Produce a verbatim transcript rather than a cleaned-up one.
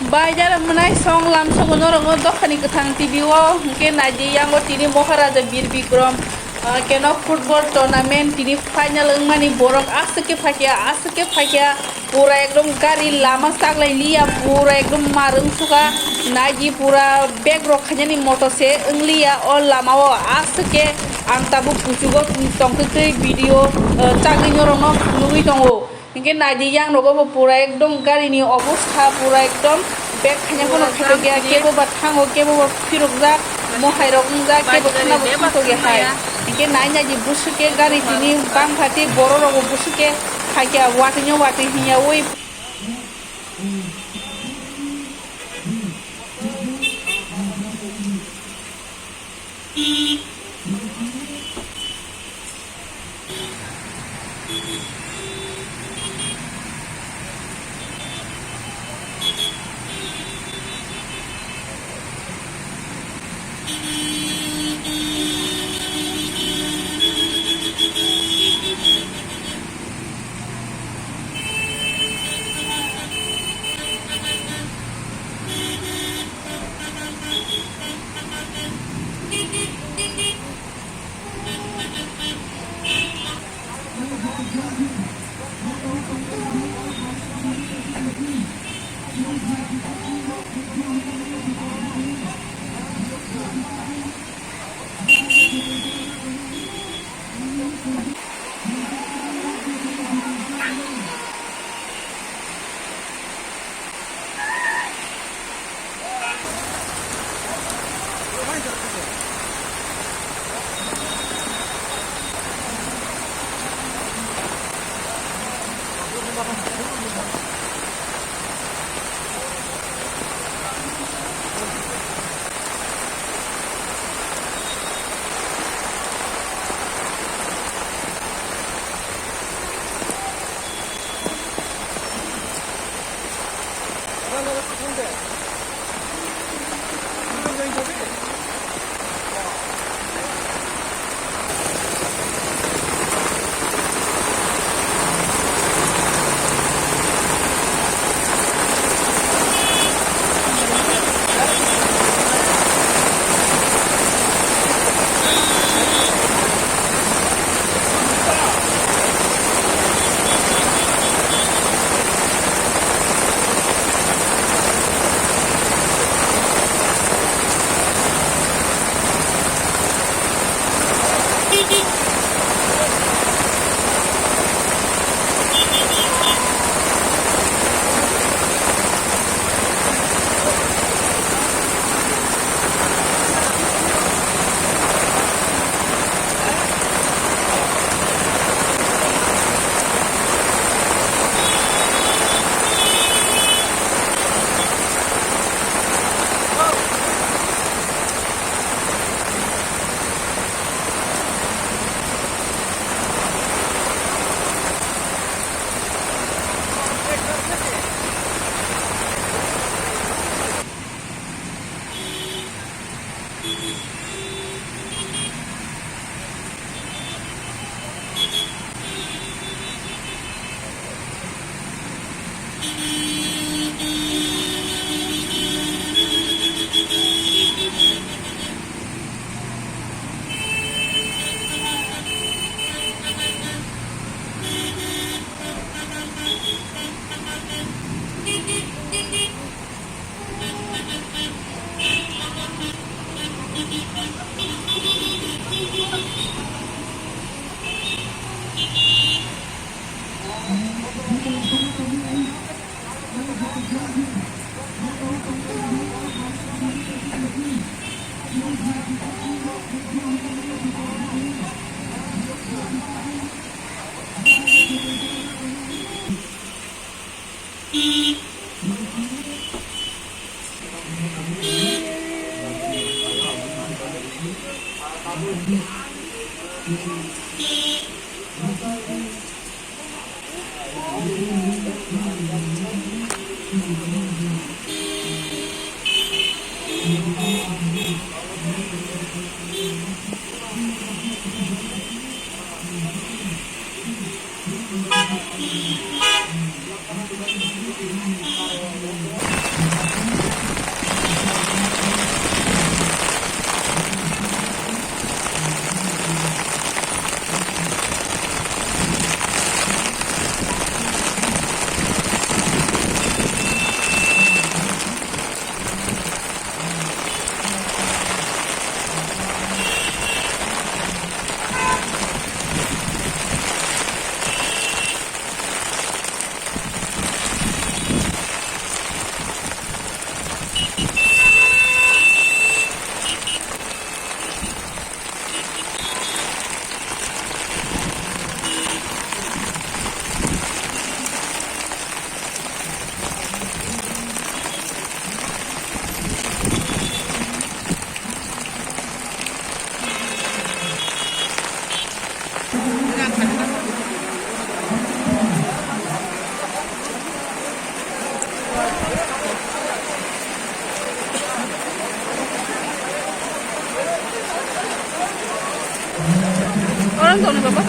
Baidar mwnai song lamsogo norokno dophani kwthang T V o, hwnkhe naidi yango tini Moharaja Bir Bikram, ah, keno football tournament tini final wngmani borok aswk khe phaikha, aswk khe phaikha, pura ekdom gari lama chaklai liya, pura ekdom mar wngsukha, naidi pura bag rok khainani moto se wngliya o lama o, aswk khe ang tabuk kuchugo tongtwtwi video, ah, chagwi norokno nugwi tongo. Hinkhe naidi, yang rogo bo pura ekdom gari ni obostha pura ekdom bag khaina bono khaitokya, kebo ba thango, kebo ba phirokjak, mohai rok wngjak, kebo khana bo thangtokya hai. Hinkhe nai naidi, bwswk khe gari tini bangpha tei borok rok bo bwswk khe phaikya, watwi no watwi hinya ui. Orang tahu ni baba?